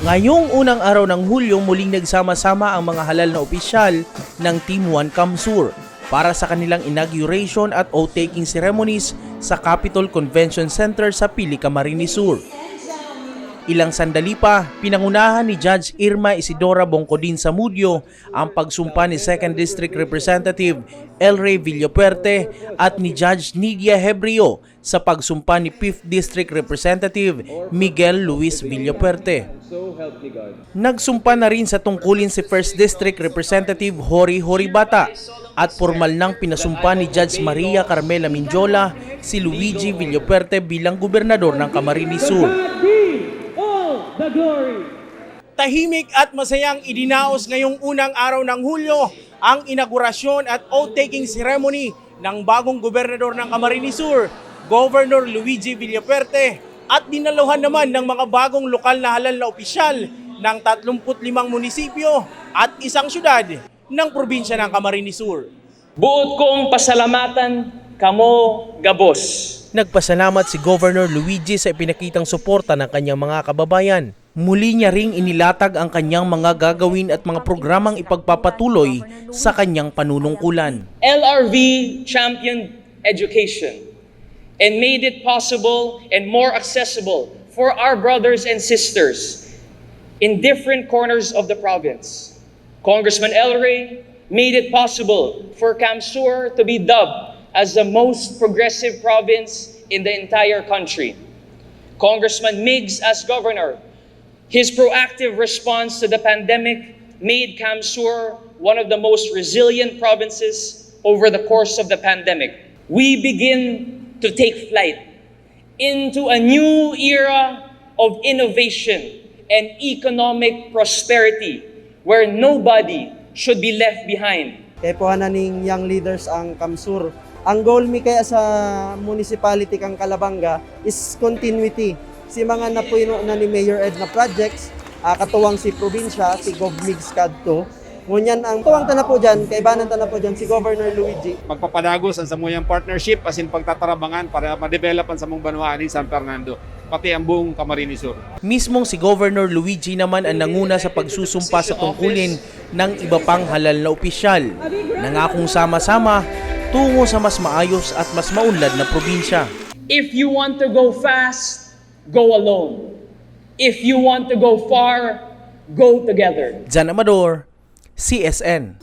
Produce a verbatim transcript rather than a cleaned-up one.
Ngayong unang araw ng Hulyo, muling nagsama-sama ang mga halal na opisyal ng Team One CamSur para sa kanilang inauguration at oath-taking ceremonies sa Capitol Convention Center sa Pili, Camarines Sur. Ilang sandali pa, pinangunahan ni Judge Irma Isidora Bongcodin Zamudio ang pagsumpa ni Second District Representative El Rey Villafuerte at ni Judge Nydia Hebrio sa pagsumpa ni Fifth District Representative Miguel Luis Villafuerte. Nagsumpa na rin sa tungkulin si First District Representative Jory Horibata at pormal nang pinasumpa ni Judge Maria Carmela Mendiola si Luigi Villafuerte bilang gobernador ng Camarines Sur. Tahimik at masayang idinaos ngayong unang araw ng Hulyo ang inaugurasyon at oath-taking ceremony ng bagong gobernador ng Camarines Sur, Governor Luigi Villafuerte, at dinaluhan naman ng mga bagong lokal na halal na opisyal ng tatlumpu't limang munisipyo at isang syudad ng probinsya ng Camarines Sur. Boot kong pasalamatan kamo gabos. Nagpasalamat si Governor Luigi sa ipinakitang suporta ng kanyang mga kababayan. Muli niya ring inilatag ang kanyang mga gagawin at mga programang ipagpapatuloy sa kanyang panunungkulan. L R V championed education and made it possible and more accessible for our brothers and sisters in different corners of the province. Congressman El Rey made it possible for CamSur to be dubbed as the most progressive province in the entire country. Congressman Migs, as governor, his proactive response to the pandemic made CamSur one of the most resilient provinces over the course of the pandemic. We begin to take flight into a new era of innovation and economic prosperity where nobody should be left behind. Kaipuhan na ning young leaders ang CamSur. Ang goal mi kaya sa municipality kan Calabanga is continuity. Si mga napuno na ni Mayor Ed na projects, ah, katuwang si probinsya, si Gov Migs kadto. Ngunyan ang tuwang ta na po dyan, kaibanan ta na po dyan, si Governor Luigi. Magpapadagos ang samuyang partnership asin pagtatarabangan para ma-develop ang samong banwa aning San Fernando, pati ang buong Camarines Sur. Mismong si Governor Luigi naman ang nanguna sa pagsusumpa sa tungkulin ng iba pang halal na opisyal. Nangakong sama-sama tungo sa mas maayos at mas maunlad na probinsya. If you want to go fast, go alone. If you want to go far, go together. Jan Amador, C S N.